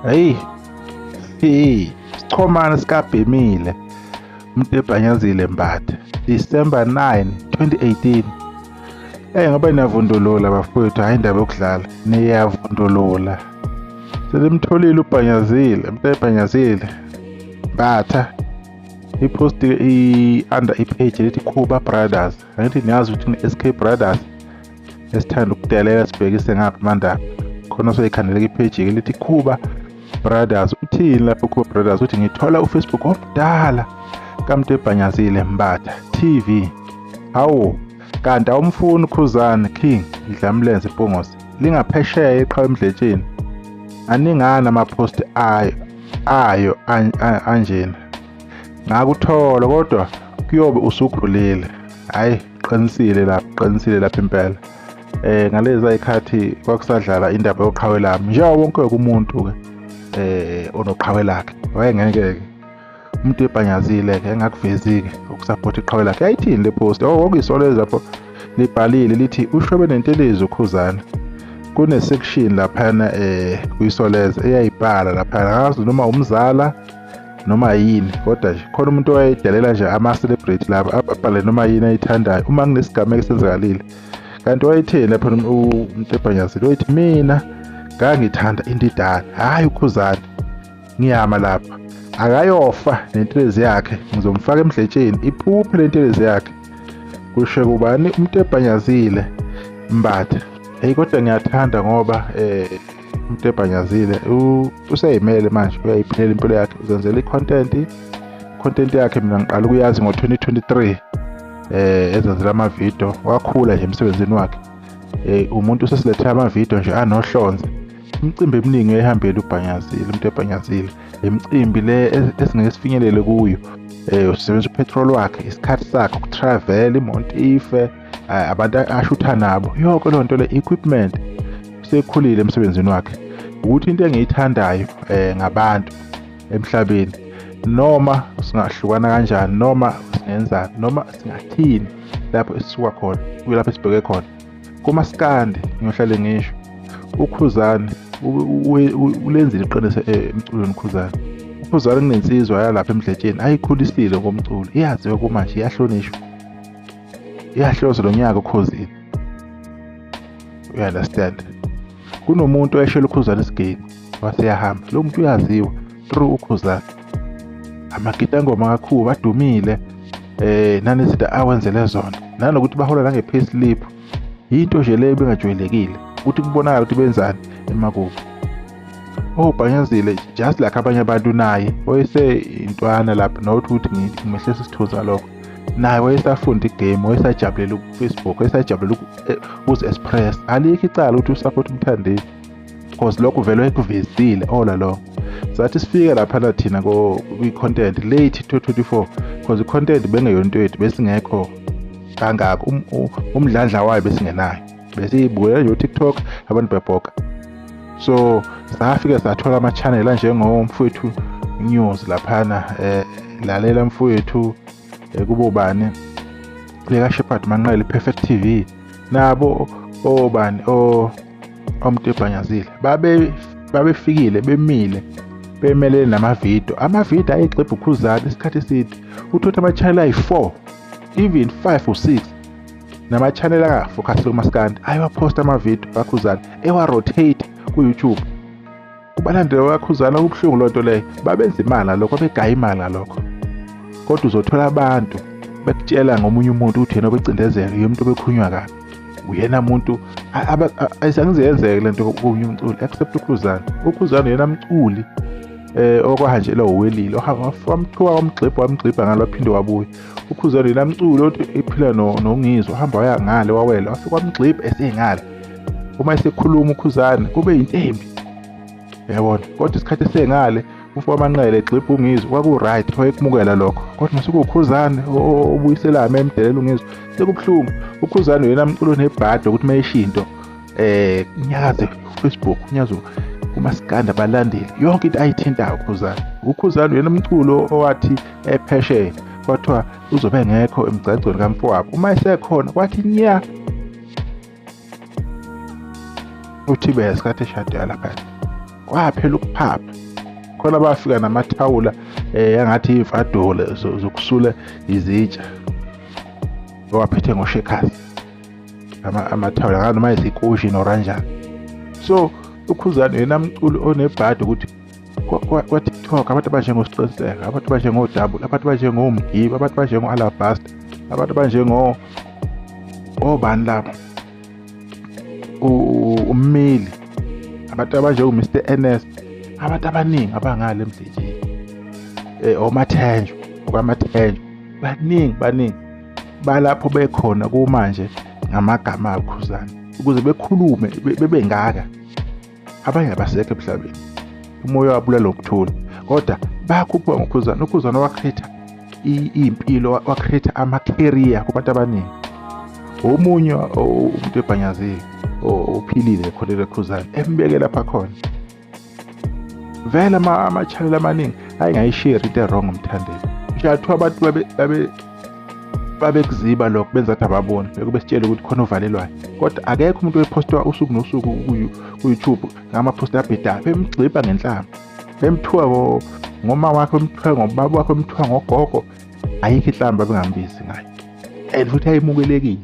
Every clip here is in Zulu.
Hey, hey, sichomana sikabhemile umuntu ebhanyazile Mbatha, December 9 2018. Hey, ngoba niyavundulula bafowethu, hayi indaba yokudlala, niyavundulula. Selimtholile ubhanyazile, umuntu ebhanyazile Mbatha. Ipost i-under i-page elithi Khuba Brothers. Angithi niyazi ukuthi ni-SK Brothers esithanda ukudelela sibhekise ngapha amandaba. Khona soyikhandela i-page elithi Khuba Brothers. Uthini lapho Khuba Brothers? Uthi ngithola uFacebook omdala kaMntu ebhanyazile Mbatha TV. Hawu, kanti awumfuni uKhuzani King idlamlenze Mpungose lingaphesheya eqhawe emdletsheni. Aningana ama-post ayo anjena. Ngakuthola kodwa kuyobe usukhulile. Hayi, qinisile lapha, qinisile lapha impela. Ngalezi ayikhathi kwakusadlala indaba yoqhawe lami. Njengoba wonke umuntu ke onoqhawe lakhe. Wayengeke umuntu ebhanyazile ke engakuvezi ke ukusupport iqhawe lakhe. Yayithini le post? Oh, okuyisoleza lapho libhalile lithi ushobe nentelezi uKhuzani. Kune section laphana kuyisoleza eyayibhala laphana. Ngazi noma umzala noma yini, kodwa nje khona umuntu owayedelela nje ama-celebrity lapha abhale noma yini ayithandayo uma kunesigameko esenzakalile. Kanti wayetheni lapha umuntu ebhanyazile? Wayethi mina ngangithanda indidane, hhayi uKhuzani, ngiyama lapha, akayofa nentelezi yakhe, ngizomfaka emdletsheni iphuphe lentelezi yakhe. Kusho kubani? Umuntu ebhanyazile Mbatha. Hey, kodwa ngiyathanda ngoba umuntu ebhanyazile useyimele manje, uyayiphilela impilo yakhe, uzenzela i-content yakhe. Mina ngiqala ukuyazi ngo-2023 ezenzela amavidiyo, wakhula nje emsebenzini wakhe. Umuntu usesilethela amavidiyo nje anohlonze. Imicimbi eminingi uyayihambela ubhanyazile, umuntu ebhanyazile. Imicimbi le esingeke sifinyelele kuyo, usebenzisa upetrol wakhe, isikhathi sakhe ukutravel, imoto ife, abantu ashutha nabo, yonke leyo nto le, equipment. Sekhulile emsebenzini wakhe. Ukuthi into engiyithandayo ngabantu emhlabeni, noma singahlukana kanjani, noma singenzani, noma singathini lapho esisuka khona kuyilapho esibheke khona. Kumaskandi ngiyohlale ngisho uKhuzani ulenzile iqiniso emculweni. uKhuzani kunensizwa yalapha emdletsheni ayikhulisile ngomculo, iyaziwa kumanje, iyahlonishwa, iyahloza lo nyaka uKhuzini. You understand? Kunomuntu oyeshela uKhuzani isiginci waseyahamba. Lo muntu uyaziwa through uKhuzani. Amagidangoma kakhulu badumile nanezinto awenzele zona, nanokuthi bahola nange-pay slip. Into nje leyo bengajwayelekile ukuthi kubonakala ukuthi benzani emakubo. Oh, bhanyazile just like abanye abantu, naye wayese intwana lapha, not ukuthi ngimehlisa isithuza lokho. Naye wayesafunda igame, wayesajabulela ku-Facebook, wayesajabulela ukuzi-express. Alikho icala ukuthi usupport umthandeni, because lokho vele wayekuvezile all along. Sathi sifike laphana thina kwi-content late 2024, because i-content bengeyona into yethu, besingekho kangako, umdlandla wayo besingenayo, besiyibukela nje u-TikTok abantu bebhoka. So safike sathola ama-channel anjengomfowethu News laphana, lalela mfowethu, kubo bani leka Shepherd Manqele, Perfect TV, nabo obani omuntu ebhanyazile babefikile bemile bemelele namavidiyo. Amavidiyo ayigxibha uKhuzani isikhathi eside, uthotha ama-channel ayi-4 even 5 or 6 nama-channel angafocus kumaskandi ayewaphosta amavidiyo kaKhuzani, ewa-rotate ku-YouTube. Kubalandela kaKhuzani okubuhlungu loo nto leyo, babenza imali ngalokho, babegaya imali ngalokho. Kodwa uzothola abantu bekutshela ngomunye umuntu ukuthi yena obecindezela, uyena umuntu obekhulunywa kabi, uyena muntu. Ayisangizeyenzeke le nto komunye umculi except uKhuzani. UKhuzani uyena mculi okwahanjelwa uwelile, wamthuka wamgxibha wamgxibha ngalo, waphinde wabuya. UKhuzani uyena mculi othi ephila noNgizwe, wahamba waya ngale, wawela, wafika wamgxibha esengale. Uma esekhuluma uKhuzani kube yintembi, uyabona. Kodwa isikhathi esengale umfo wamanqele egxibha uNgizwe kwaku-right, wayekumukela lokho. Kodwa mase kuwuKhuzani obuyiselayo emdelela uNgizwe, sekubuhlungu. UKhuzani uyena mculo onebhadi ukuthi uma esho into unyakaze Facebook, unyazo kumaskandi, abalandeli, yonke into ayithintayo uKhuzani. UKhuzani uyena mculo owathi ephesheya kwathiwa uzobe engekho emgcagcweni kamfowabo, uma esekhona kwathi nya uthi besikhathi eshade lapha. Kwaphela ukuphapha. Khona bafika namathawula angathi imfadole zokusula izitsha. Bawaphethe ngoshekhazi. Amathawula noma izikoshi noranjani. So uKhuzani yena mculo onebhadi ukuthi kwa TikTok abantu abanjengoSiqiniseko, abantu abanjengoDouble, abantu abanjengoMgibe, abantu abanjengo-Alabaster, abantu abanjengo obani laba, uMmeli, abantu abanjengo-Mr Ernest, abantu abaningi abangale emdletsheni, oMathenjwa, okwaMathenjwa, baningi balapho bekhona kumanje ngamagama aKhuzani ukuze bekhulume bebengaka. Abanye abasekho emhlabeni, umoya wabulala ukuthula, kodwa bayakhuphuka ngoKhuzani. UKhuzani wakhetha impilo, wakhetha ama-career kubantu abaningi. Omunye umuntu ebhanyazile ophilile ekholela eKhuzani, embeke lapha khona. Vele ama-channel amaningi ayengayishare into e-wrong uMthandeni. Ngisho kuthiwa abantu babekuziba lokho, benza ukuthi ababoni, bekube sitshele ukuthi khona ovalelwayo, kodwa akekho umuntu oyephostwa usuku nosuku ku-YouTube ngama-post abhedayo, bemgxibha ngenhlamba, bemthuka ngoma wakhe, bemthuka ngobaba wakhe, bemthuka ngogogo. Ayikho inhlamba bengambizi ngayo, and futhi ayimukelekile.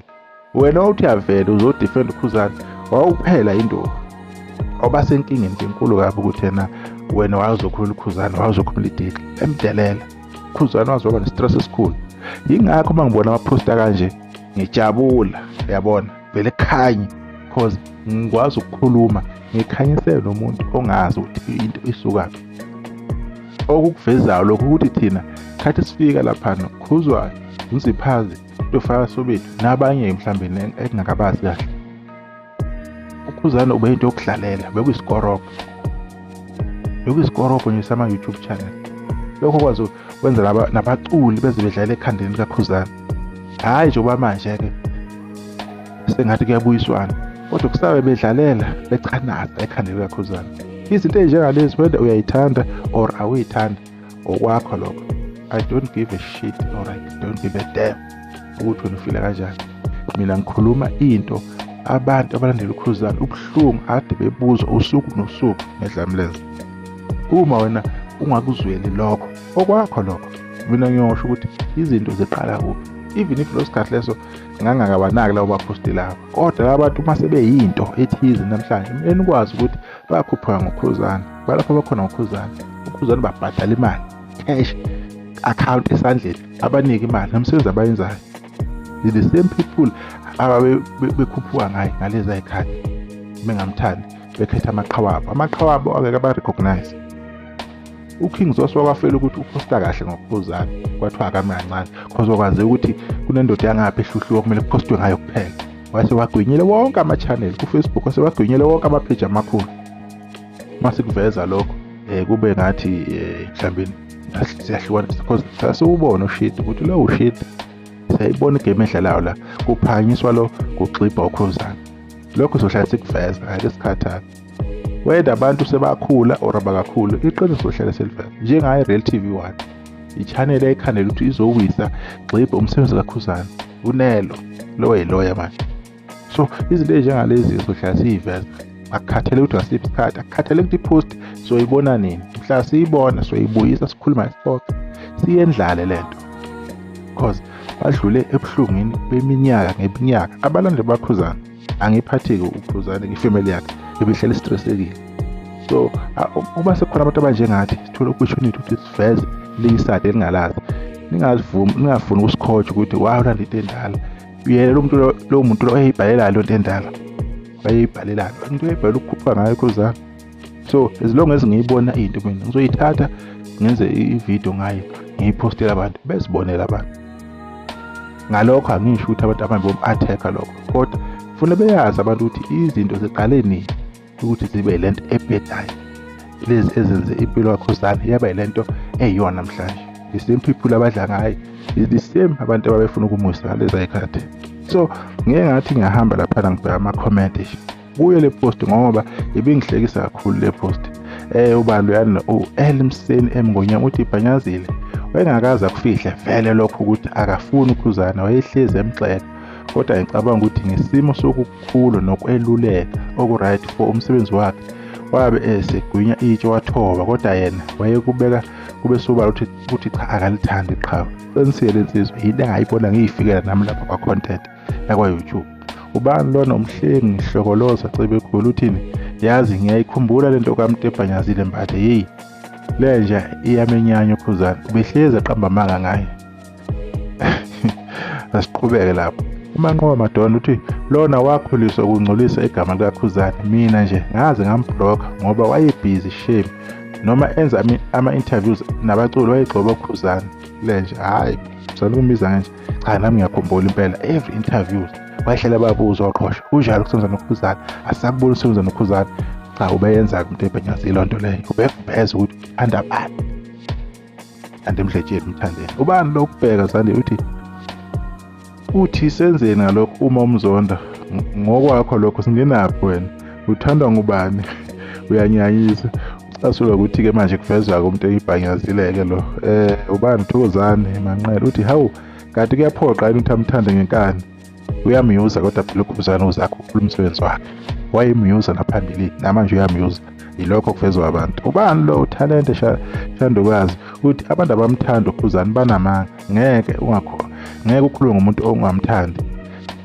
Wena uthi uyavela uzodefend uKhuzani, wawuphela induku, awubasenkingeni nje enkulu kabi ukuthi yena wena wayezokhulula uKhuzani, wayezokhulula idili, emdelela uKhuzani, wazoba ne-stress esikhulu. Yingakho uma ngibona amaphosta kanje ngijabula, uyabona, vele khanye, cause ngikwazi ukukhuluma ngikhanyisele nomuntu ongazi ukuthi into isukaphi. Okukuvezayo lokhu ukuthi thina khathi sifika laphana, Khuzwayo, uNziphazi, Ntofaka Sobethu nabanye mhlambe engingakabazi kahle, uKhuzani ube into yokudlalela, bekuyisikorobho, bekuyisikorobho nje sama-YouTube channel. Lokho kwazi kwenza nabaculi beze bedlala ekhandeni likaKhuzani. Hhayi njengoba manje-ke sengathi kuyabuyiswana, kodwa kusabe bedlalela bechanaza ekhandeni likaKhuzani. Izinto ey'njengalezi whether uyayithanda or awuyithandi, okwakho lokho. I don't give a shit or I don't give a damn ukuthi wena ufila kanjani. Mina ngikhuluma into abantu abalandela uKhuzani ubuhlungu ade bebuzwa usuku nosuku ngedlamlenze. Uma wena ungakuzweli lokho, okwakho lokho. Mina ngiyosho ukuthi izinto ziqala kuphi. Even if lo sikhathi leso ngangakabanaki labo baphosti labo, kodwa laba bantu uma sebeyinto ethize namhlanje, kumele nikwazi ukuthi bayakhuphuka ngoKhuzani, balapho bakhona ngoKhuzani. UKhuzani babhadala imali cash account esandleni, abanike imali nomsebenzi abayenzayo. The same people ababe bekhuphuka ngayo ngalezi ayikhathi bengamthandi, bekhetha amaqhawe abo, amaqhawe abo angeke aba-recognize. uKing Zoso wakwafela ukuthi uphosta kahle ngoKhuzani, kwathiwa akame kancane, cause wakwazi ukuthi kunendoda yangapha ehluhluka kumele kuphostwe ngayo kuphela. Wase wagwinyile wonke ama-channel ku-Facebook, wase wagwinyile wonke ama-page amakhulu. Mase kuveza lokho kube ngathi mhlawumbe siyahlukana, because sasiwubona ushit ukuthi lo ushit, siyayibona igame edlalayo la, kuphakanyiswa lo, kugxibha uKhuzani. Lokho sohlala sikuveza ngale sikhathana, whether abantu sebakhula or abakakhulu, iqiniso sohlala seliveza. Njengayo Real TV 1, i-channel ayikhandela ukuthi izowisa gxibhe umsebenzi kaKhuzani, unelo lo yiloya manje. So izinto ey'njengalezi sohlala siyiveza, akukhathele ukuthi ngasiphi isikhathi, akukhathele ukuthi i-post soyibona nini, mhla siyibona soyibuyisa, sikhuluma, sixoxe, siyendlale lento, because badlule ebuhlungwini beminyaka ngeminyaka abalandeli baKhuzani. Angiphathi-ke uKhuzani ifamily yakhe ibihlala istressekile. So uma sekukhona abantu abanjengathi sithole opportunity ukuthi siveze elinye iside elingalazi, ningazivumi, ningafuni ukusikhoja ukuthi wawulanda into endala. Yena lo muntu, lowo muntu lo oyibhalelayo lento endala, wayeyibhalelana into oyibhalela ukukhuphuka ngayo Khuzani. So as long as ngiyibona into mina ngizoyithatha ngenze ividiyo ngayo, ngiyiphostele abantu bezibonele abantu. Ngalokho angisho ukuthi abantu abanye bom-attack-a lokho, kodwa funa beyazi abantu ukuthi izinto ziqale nini ukuthi zibe lento ebhedayo, lezi ezenze impilo kaKhuzani yaba yilento eyiyona namhlanje. The same people abadla ngayo is the same abantu ababefuna ukumusa ngalezi ayikhathi. So ngeke ngathi ngiyahamba laphana ngibheka ama-comment nje kuyo le post, ngoba ibingihlekisa kakhulu le post. Ubani loyana, u-El Mseni Emngonyama, uthi ibhanyazile wayengakaze akufihle vele lokho ukuthi akafuni uKhuzana, wayehlezi emgxeka, kodwa ngicabanga ukuthi ngesimo sokukhula nokweluleka oku-right for umsebenzi wakhe Wabe esegwinya itshe wathoba, kodwa yena wayekubeka kube sobala ukuthi cha, akalithandi iqhawe. Qinisile insizwa, yini engayibona ngiyifikela nami lapha kwa-content yakwa-YouTube. Ubani lona? Umhlengi Hlokoloza Cebekhulu uthini? Yazi ngiyayikhumbula lento kaMtebhanyazile Mbatha, yeyi lenja iyamenyanya uKhuzani, ubehlezi eqamba amanga ngaye. Asiqhubeke lapho. UManqoba Madonna uthi lona wakhuliswa ukungcolisa igama likaKhuzani, mina nje ngaze ngambhlokha ngoba wayebhizi shame, noma enza ama-interviews nabaculi wayegxoba uKhuzani lenje. Hhayi, salukumiza nje. Cha, nami ngiyakhumbula impela every interviews wayehlela babuza oqhosha, kunjalo kusebenza noKhuzani, asakubona usebenza noKhuzani. Cha, ubeyenza-ke umuntu ebhenyazile loo nto leyo, ubeveza ukuthi uthanda bani and emdletsheni umthandeni ubani. Lo kubheka Zandi uthi senzeni ngalokho uma umzonda ngokwakho lokho, singenaphi wena, uthandwa ngubani? Uyanyanyisa. Ucasulwa ukuthi-ke manje kuvezwa-ke umuntu eyibhanyazile-ke lo. Ubani? Thokozani Manqele uthi hawu, kanti kuyaphoqa yini ukuthi amthande ngenkani? Uyamyuza kodwa phela uKhuzani uzakhe ukhuluma umsebenzi wakhe, wayemyuza naphambilini, namanje uyamyuza, yilokho kuvezwa abantu. Ubani lo? Uthalente Shandukazi uthi abantu abamthanda uKhuzani banamanga, ngeke ungakho, ngeke ukhulume ngomuntu ongamthandi,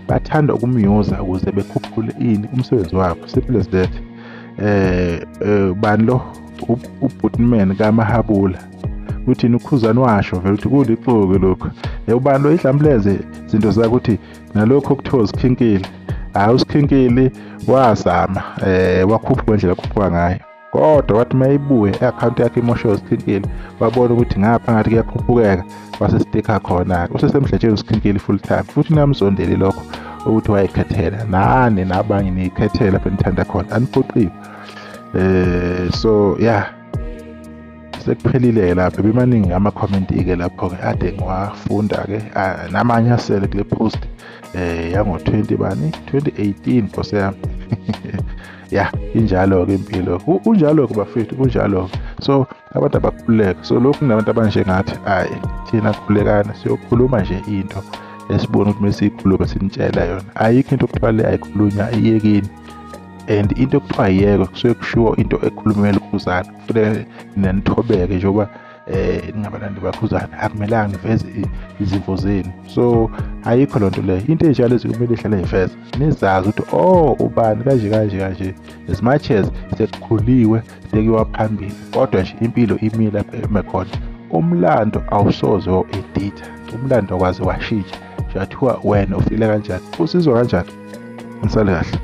bathanda ukumyuza ukuze bekhuphule ini umsebenzi wabo, simple as that. Bani lo? uButman kaMahabula uthi uKhuzani washo vele ukuthi kulixoki lokho. Ubani lo? Idlamleze izinto zakhe ukuthi nalokho okuthiwa uSikhinkili, hayi uSikhinkili wazama wakhuphuka indlela akhuphuka ngayo, kodwa wathi mayibuye i-akhawunti yakhe imoshiwe uSikhinkili, wabona ukuthi ngapha ngathi kuyakhuphukeka, wasestikha khona-ke, usesemdletsheni uSikhinkili full time. Futhi namzondeli lokho ukuthi wayikhethela, nani nabanye niyikhethela lapho enithanda khona, aniphoqiwe. So yeah, sekuphelile lapho, bemaningi ama-comment-ke lapho-ke ade ngiwafunda-ke, namanye asele kule post yango 20 bani 2018, nkosi yami. Ya, injalo-ke impilo, kunjalo-ke bafethu, kunjalo-ke. So abantu abakhululeke, so lokhu kunabantu abanjengathi, hhayi thina khululekani, siyokhuluma nje into esibona ukuthi mesiyikhuluma sinitshela yona. Ayikho into okuthiwa le ayikhulunywa, iyekini. And into okuthiwa yiyekwe kusuke kushiwo into ekhulumela uKhuzani, kufuneka nithobeke njengoba ningabalandi baKhuzani, akumelanga niveze izimvo zenu. So ayikho loo nto leyo, into ey'njalo lezi kumele ihlale yiveza, nizazi ukuthi oh ubani kanje kanje kanje. As much as sekukhuliwe sekuyiwa phambili, kodwa nje impilo imile lapho eme khona. Umlando awusoze wawu-editha, umlando akwazi washintsha. Nje athiwa wena ufile kanjani, usizwa kanjani? Nisale kahle.